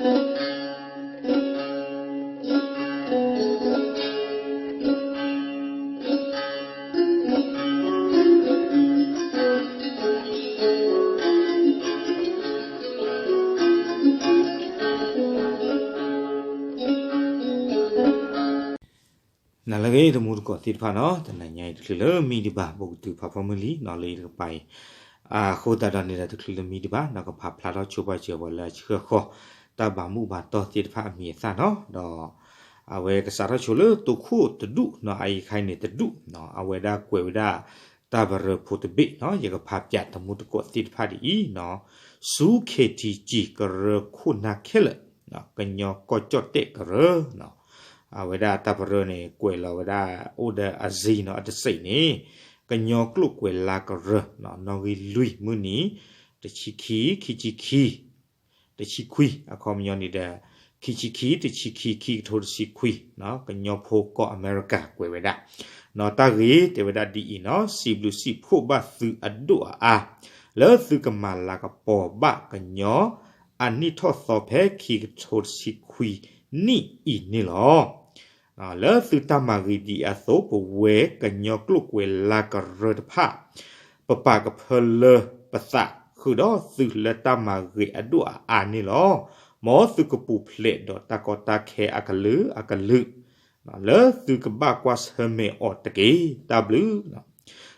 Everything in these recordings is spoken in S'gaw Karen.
နလၢအဂ့ၤ တံၤသကိးသ့ၣ်တဖၣ်နီၤ, တနံၤညါအံၤ တချုးလၢမံဒံးဘၣ် ဘူးကတုၤဖးဖီမုၢ်လံနီၤ လၢယတကပၤအံၤ, အဃိသတးဒီးန့ၣ်ဒီး တချုးလၢမံဒံးဘၣ်နီၤ ကဖးဖျါထီၣ်ဆိပာ်စၢၤပှၤလၢအဆှၢဃီၤ တၢ်ဘၣ်မူဘၣ်တီၢ်သ့ၣ်တဖၣ်အမံၤအသၣ်နီၤ, ဒီး အဝဲကစးထီၣ်ဆိလၢတိခိၣ်တဒူၣ်နီၤ, အအံၤခါအံၤန့ၣ်တဒူၣ်နီၤ, အဝဲဒၣ်ကွဲးဝဲဒၣ် တၢ်ပရၢဖိတဘ့ၣ်နီၤ, ယကဖးပၠးတံၤသကိးသ့ၣ်တဖၣ်ဒ်အံၤနီၤ, ဆူ ခ့ထံကံ ကရၢခိၣ်နၢ်ခဲလၢာ်, ကညီကီၢ်ကၠီၣ်တဲၣ်ကရၢနီၤ, အဝဲဒၣ်တၢ်ပရၢန့ၣ် ကွဲးလီၤဝဲဒၣ် အိၣ်ဒီးအစံနီၤ, အတစံးန့ၣ် ကညီကျိာ်ကွဲးလါကရၢနီၤ, နီၣ်ဂံၢ်လွံၢ်မုၢ်နံၤ တဆံခံ, ခံဆံခံ တဆံခွံ, အခီပညီန့ၣ်ဒီး ခံဆံခံ, တဆံခံ, ခံကထိတဆံခွံ, ကညီဖိကီၢ်အမဲရကၤကွဲးဝဲဒၣ်နီၤ, တၢ်ဂ့ၢ်တဲဝဲဒၣ်ဒ်အံၤနီၤ, စံးဘျုးစံးဖှိၣ်ဘၣ်သုအဒိၣ်အအါ လၢသုကမၤလၤကပီၤဘၣ်ကညီ အနံၣ်ထီၣ်သီဖဲခံကထိတဆံခွံနံၣ်အံၤန့ၣ်လီၤ. လၢသုတၢ်မၤဂ့ၤဒ်အံၤအသိး ပဝဲကညီကျိာ်ကွဲးလါကရၢတဖၣ် ပပာ်ကဖၢလၢပသးဃုာ်ဒီးသုလၢတၢ်မၤဂ့ၤအဒိၣ်အအါန့ၣ်လီၤ. မ်သုကပူၤဖျဲးဒီးတၢ်ကီတၢ်ခဲအကလုာ်အကလုာ် လၢသုကဘၣ်ကွၢ်ဆၢၣ်မဲာ်အီၤတက့ၢ်. တၢ်ဘျုး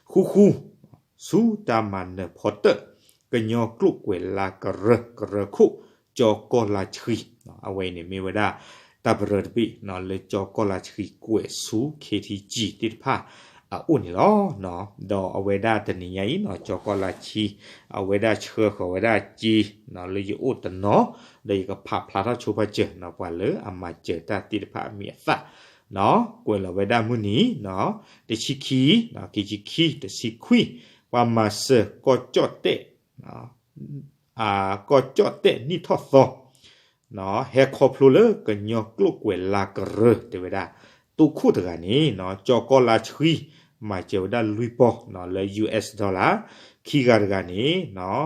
ဃူဃူ ဆူတၢ်မၤနၢၤဖီတၢၣ် ကညီကျိာ်ကွဲးလါကရၢ ကရၢခိၣ် ကၠီကီၢ်လါဆှံ, အဝဲအံၤန့ၣ်မ့ၢ်ဝဲဒၣ် တၢ်ပရၢတဘ့ၣ်နီၤ လၢကၠီကီၢ်လါဆှံကွဲးဆူ ခ့ထံကံ သ့ၣ်တဖၣ်အအိၣ်န့ၣ်လီၤ. ဒီးအဝဲဒၣ်တနံၤညါအံၤနီၤ ကၠီကီၢ်လါဆှံ အဝဲဒၣ်ဆှၢဃီၤဝဲဒၣ်က့နီၤ လၢယအိၣ်တနီၤ ဒီးယကဖးဖျါထီၣ်ဆိပာ်စၢၤနီၤ ပှၤလၢအမၤစၢၤတၢ်သ့ၣ်တဖၣ်အမံၤအသၣ်နီၤ ကွဲးလီၤဝဲဒၣ်မုၢ်နံၤနီၤ တဆံခံ, ခံဆံခံ, တဆံခွံ, ပှၤမၤစၢၤကီၢ်ကၠီၣ်တဲၣ် ကီၢ်ကၠီၣ်တဲၣ်နံၣ်ထီၣ်သီ ဟဲခီဖျိလၢကညီကျိာ်ကွဲးလါကရၢ တဲဝဲဒၣ် တိခိၣ်တဂၤန့ၣ်နီၤ ကၠီကီၢ်လါဆှံ မၤစၢၤဝဲဒၣ်လွံၢ်ပီၢ်နီၤ လၢ ယူႇအၢတ်ႉသ် dollar, ခံဂၤတဂၤန့ၣ်နီၤ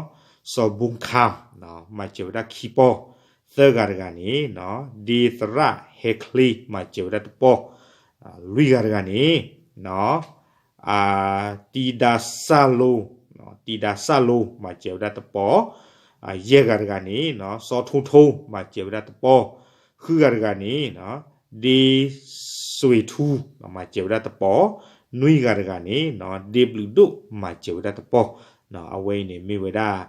စီၤဘူခၣ် မၤစၢၤဝဲဒၣ်ခံပီၢ်, သၢဂၤတဂၤန့ၣ်နီၤ ဒ့သရၣ်ဟဲချ့ မၤစၢၤဝဲဒၣ်တပီၢ်, လွံၢ်ဂၤတဂၤန့ၣ်နီၤ တံဒါစၢ်လိ, တံဒါစၢ်လိ မၤစၢၤဝဲဒၣ်တပီၢ်, ယဲၢ်ဂၤတဂၤန့ၣ်နီၤ စီၤထိထိ မၤစၢၤဝဲဒၣ်တပီၢ်, ဃုဂၤတဂၤန့ၣ်နီၤ ဒ့စွ့ၤထူ မၤစၢၤဝဲဒၣ်တပီၢ်, နွံဂၤတဂၤန့ၣ်နီၤ ဒ့ဘျုးဒိၣ် မၤစၢၤဝဲဒၣ်တပီၢ်, အဝဲအံၤန့ၣ်မ့ၢ်ဝဲဒၣ်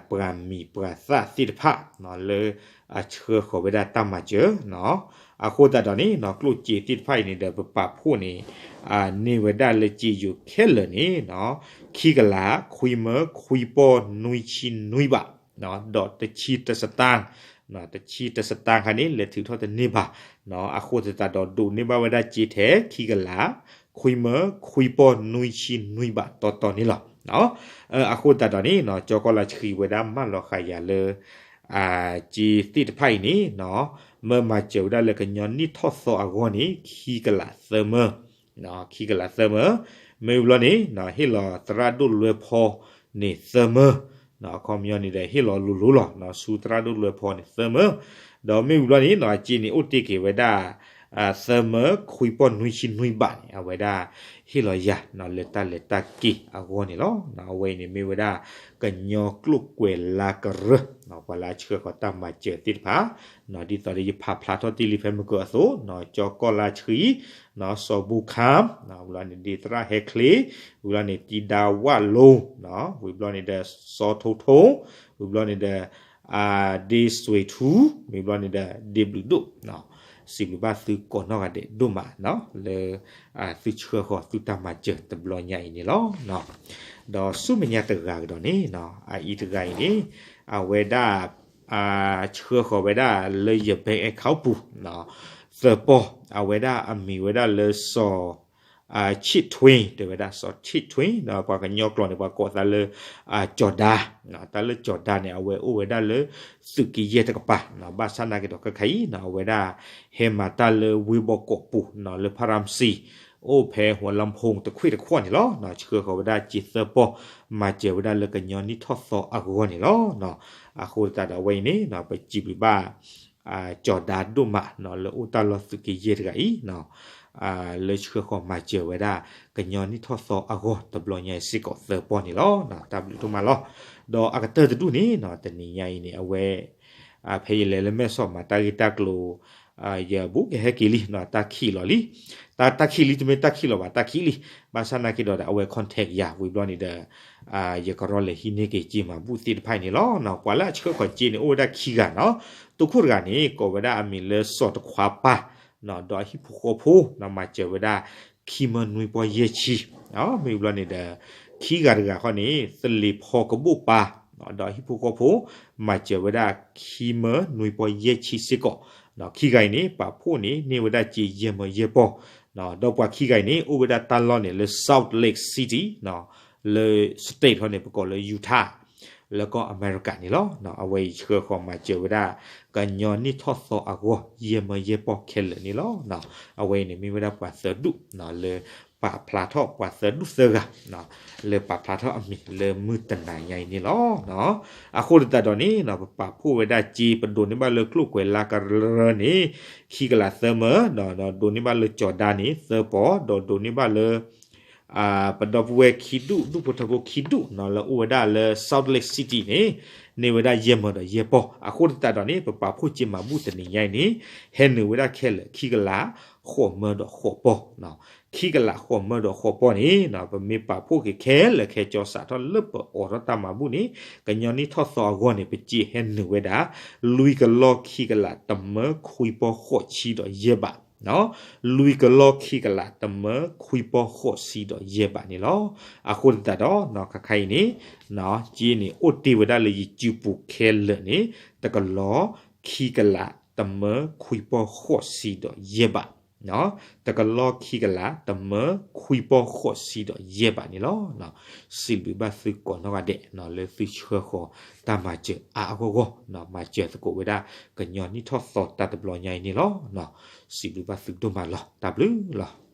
ပှၤမံၤပှၤသၣ်သ့ၣ်တဖၣ်နီၤ လၢအဆှၢဃီၤဝဲဒၣ်တၢ်မၤစၢၤနီၤ. အဃိသတးဒီးန့ၣ်နီၤ ကျိၣ်စ့သ့ၣ်တဖၣ်အံၤန့ၣ်ဒီး ပပာ်ဖှိၣ်န့ၣ် န့ၢ်ဝဲဒၣ်လၢစ့ယိၤခဲလၢာ်န့ၣ်နီၤ ခံကလး ခွံမၢ ခွံပီၢ် နွံဆံနွံဘး ဒီးတဆံတစတၣ်, တဆံတစတၣ်ခါန့ၣ် လဲၤထုးထီၣ်တန့ၢ်ဘၣ်နီၤ. အဃိသတးဒီး ဒိးန့ၢ်ဘၣ်ဝဲဒၣ်စ့ထဲ ခံကလး ခွံမၢ ခွံပီၢ် နွံဆံနွံဘးတီတီန့ၣ်လီၤ. အဃိသတးဒီးန့ၣ်နီၤ ကၠီကီၢ်လါဆှံဝဲဒၣ်မၢလီၤဃာ်ယၤလၢ စ့သ့ၣ်တဖၣ်အံၤန့ၣ်နီၤ မၢမၤစၢၤဝဲဒၣ်လၢကညီနံၣ်ထီၣ်သီအဂီၢ်န့ၣ် ခံကလးသၢမၢ, ခံကလးသၢမၢ, မ့ၢ်ဘျီန့ၣ် ဟ့ၣ်လီၤသရၣ်ဒိၣ်လွဲဖီန့ၣ်သၢမၢ, အခီပညီန့ၣ်ဒီး ဟ့ၣ်လီၤလိၤလိၤလီၤ ဆူသရၣ်ဒိၣ်လွဲဖီန့ၣ်သၢမၢ, ဒီးမ့ၢ်ဝံၤဘျီန့ၣ်နီၤ အစ့န့ၣ်အိၣ်တ့ၢ်က့ၤဝဲဒၣ် သၢမၢ ခွံပီၢ် နွံဆံနွံဘးန့ၣ် အဝဲဒၣ်ဟ့ၣ်လီၤယၤနီၤ လၢတၢ်လဲၤတၢ်က့ၤအဂီၢ်န့ၣ်လီၤ. အဝဲအံၤန့ၣ်မ့ၢ်ဝဲဒၣ် ကညီကျိာ်ကွဲးလါကရၢ ပှၤလၢအဆှၢဃီၤတၢ်မၤစၢၤသ့ၣ်တဖၣ် ဒ်သိးဒီးယဖးဖျါထီၣ်တ့ၢ်လံဖဲမုၢ်ကၢအသိး ကၠီကီၢ်လါဆှံ စီၤဘူခၣ် ဝံၤလီၤန့ၣ် ဒ့သရၣ်ဟဲချ့ ဝံၤလီၤန့ၣ် တံဒါဝၣ်လိ ဝံၤဘျီန့ၣ်ဒီး စီၤထိထိ ဝံၤဘျီန့ၣ်ဒီး ဒ့စွ့ၤထူ ဝံၤဘျီန့ၣ်ဒီး ဒ့ဘျုးဒိၣ် စံးဘျုးဘၣ်သုကိးနီၢ်ဂၤဒဲးဒိၣ်မးနီၤ လၢ သုဆှၢဃီၤသုတၢ်မၤစၢၤတဘျီညါအံၤန့ၣ်လီၤ. ဒီးဆူမဲာ်ညါတဂၤကဒီးန့ၣ်နီၤ အအံၤတဂၤအံၤန့ၣ် အဝဲဒၣ် ဆှၢဃီၤဝဲဒၣ်လၢယ bank account ပူၤ သၢပီၢ် အဝဲဒၣ်အမံၤဝဲဒၣ်လၢစီၤ ဆံးထွ့ တဲဝဲဒၣ် စီၤဆံးထွ့ ပှၤကညီကျိာ်န့ၣ် ပှၤကိးသးလၢ ကၠီၤဒါ, တၢ်လၢကၠီၤဒါန့ၣ် အဝဲအိၣ်ဝဲဒၣ်လၢသုးက့ယဲၢ်တကပၤ ဘၣ်ဆၣ်နာ်က့ၤဒီးခဲခါအံၤနီၤ အဝဲဒၣ်ဟဲမၤတၢ်လၢဝ့ၢ်ဘီကီးပူၤနီၤ လၢဖရၣ်စ့ၣ် အိၣ်ဖဲ หัวลำโพง တခွ့ၣ်တခီၣ်န့ၣ်လီၤ. ဆှၢဃီၤဝဲဒၣ်စ့သၢပီၢ် မၤစၢၤဝဲဒၣ်လၢကညီနံၣ်ထီၣ်သီအဂီၢ်န့ၣ်လီၤ. အဃိသတးဒီးအဝဲအံၤန့ၣ် ပစံးဘျုးဘၣ် ကၠီၤဒါဒိၣ်မး လၢအိၣ်တၢ်လီၢ်သုးက့ယဲၢ်တဂၤအံၤ လၢဆှၢဃီၤမၤစၢၤဝဲဒၣ် ကညီနံၣ်ထီၣ်သီအဂီၢ်တဘျီညါအံၤစ့ၢ်ကီးသၢပီၢ်န့ၣ်လီၤ. တၢ်ဘျုးဒိၣ်မးလီၤ. ဒီးအကတၢၢ်တဒူၣ်န့ၣ် တနံၤညါအံၤန့ၣ် အဝဲ ဖဲယလဲၤလၢမဲၢ်ဆီးမၤတၢ်ဂ့ၢ်တၢ်ကျိၤ ယဘူးကဟဲက့ၤလံ တၢ်ခံးလီၤလံ, တၢ်ခံးလံတမ့ၢ်တၢ်ခံးလီၤဘၣ် တၢ်ခံးလံ, ဘၣ်ဆၣ်နာ်က့ဒီးအဝဲ contact ယၤဝံၤဘျီန့ၣ်ဒီး ယကရီလဲၤဟံးန့ၢ်က့ၤစ့မၤဘူၣ်သ့ၣ်တဖၣ်အံၤန့ၣ်လီၤ. ပှၤလၢအဆှၢဃီၤစ့န့ၣ် အိၣ်ဝဲဒၣ်ခံဂၤနီၤ, တိခိၣ်တဂၤန့ၣ် ကိးဝဲဒၣ်အမံၤလၢစီၤတခွါပၢ် ဒီးအဟံၣ်ဖိဃီဖိ မၤစၢၤဝဲဒၣ် ခံမၢနွံပီၢ်ယဲၢ်ဆံ, မ့ၢ်ဘျီန့ၣ်ဒီး ခံဂၤတဂၤဃီန့ၣ် သလ့ၤဖီကဘိၣ်ပၢ် ဒီးအဟံၣ်ဖိဃီဖိ မၤစၢၤဝဲဒၣ် ခံမၢနွံပီၢ်ယဲၢ်ဆံစ့ၢ်ကီး, ခံဂၤအံၤန့ၣ် ပာ်ဖှိၣ်န့ၣ် န့ၢ်ဝဲဒၣ်စ့ယဲၢ်မၢယဲၢ်ပီၢ်, ဒီးပှၤခံဂၤအံၤန့ၣ် အိၣ်ဝဲဒၣ်တၢ်လီၢ်န့ၣ်လၢ Salt Lake City လၢ state ဟီန့ၣ် ပကိးလၢ Utah လၢကီၢ်အမဲရကၤန့ၣ်လီၤ. အဝဲအံၤဆှၢဃီၤမၤစၢၤဝဲဒၣ် ကညီနံၣ်ထီၣ်သီအဂီၢ် ယဲၢ်မၢယဲၢ်ပီၢ်ခဲလၢာ်န့ၣ်လီၤ. အဝဲအံၤန့ၣ်မ့ၢ်ဝဲဒၣ်ပှၤသၢဒူၣ် လၢပာ်ဖျါထီၣ်ပှၤသၢဒူၣ်သၢဂၤ လၢပာ်ဖျါထီၣ်အမံၤလၢမုၢ်တနၤညါအံၤန့ၣ်လီၤ. အဃိသတးဒီးန့ၣ် ပပာ်ဖှိၣ်ဝဲဒၣ်စ့ ပဒိးန့ၢ်ဘၣ်လၢကျိၣ်ကွဲၤလါကရၢန့ၣ် ခံကလးသၢမၢ, ဒီးဒိးန့ၢ်ဘၣ်လၢကၠီၤဒါန့ၣ်သၢပီၢ်, ဒီးဒိးန့ၢ်ဘၣ်လၢ ပဒီပုၢ်ဝဲၢ်ခံဒူၣ် ဒူၣ်ဖိထၢဖိခံဒူၣ် လၢအိၣ်ဝဲဒၣ်လၢ Salt Lake City န့ၣ် န့ၢ်ဝဲဒၣ်ယဲၢ်မၢဒီးယဲၢ်ပီၢ်. အဃိသတးဒီးန့ၣ် ပပာ်ဖှိၣ်စ့မၤဘူၣ်တနံၤညါအံၤန့ၣ် ဟဲနုာ်ဝဲဒၣ်ခဲလၢာ် ခံကလးဃိးမၢဒီးဃိးပီၢ်, ခံကလးဃိးမၢဒီးဃိးပီၢ်န့ၣ် ပမ့ၢ်ပာ်ဖှိၣ်က့ၤခဲလၢာ်ခဲကၠီစးထီၣ်လၢပအိးထီၣ်တၢ်မၤဘူၣ်န့ၣ် ကညီနံၣ်ထီၣ်သီအဂီၢ်န့ၣ် ပစ့ဟဲနုာ်ဝဲဒၣ် လွံၢ်ကလီၢ်ခံကလးတမၢခွံပီၢ်ဃိးဆံဒီးယဲၢ်ဘး လွံၢ်ကလီၢ်ခံကလးတမၢခွံပီၢ်ဃိးဆံဒီးယဲၢ်ဘးန့ၣ်လီၤ. အဃိသတးဒီး ခါခါအံၤန့ၣ် စ့န့ၣ် အိၣ်တ့ၢ်ဝဲဒၣ်လၢယစုပူၤခဲလၢာ်န့ၣ် တကလီၢ်ခံကလးတမၢခွံပီၢ်ဃိးဆံဒီးယဲၢ်ဘး, တကလီၢ်ခံကလးတမၢခွံပီၢ်ဃိးဆံဒီးယဲၢ်ဘးန့ၣ်လီၤ. စံးဘျုးဘၣ်သုကိးနီၢ်ဂၤဒဲး လၢသုဆှၢဃီၤတၢ်မၤစၢၤအါအါဂီၢ်ဂီၢ် မၤစၢၤသကိးဝဲဒၣ် ကညီနံၣ်ထီၣ်သီတၢ်တဘျီညါအံၤန့ၣ်လီၤ. စံးဘျုးဘၣ်သုဒိၣ်မးလီၤ. တၢ်ဘျုးလီၤ.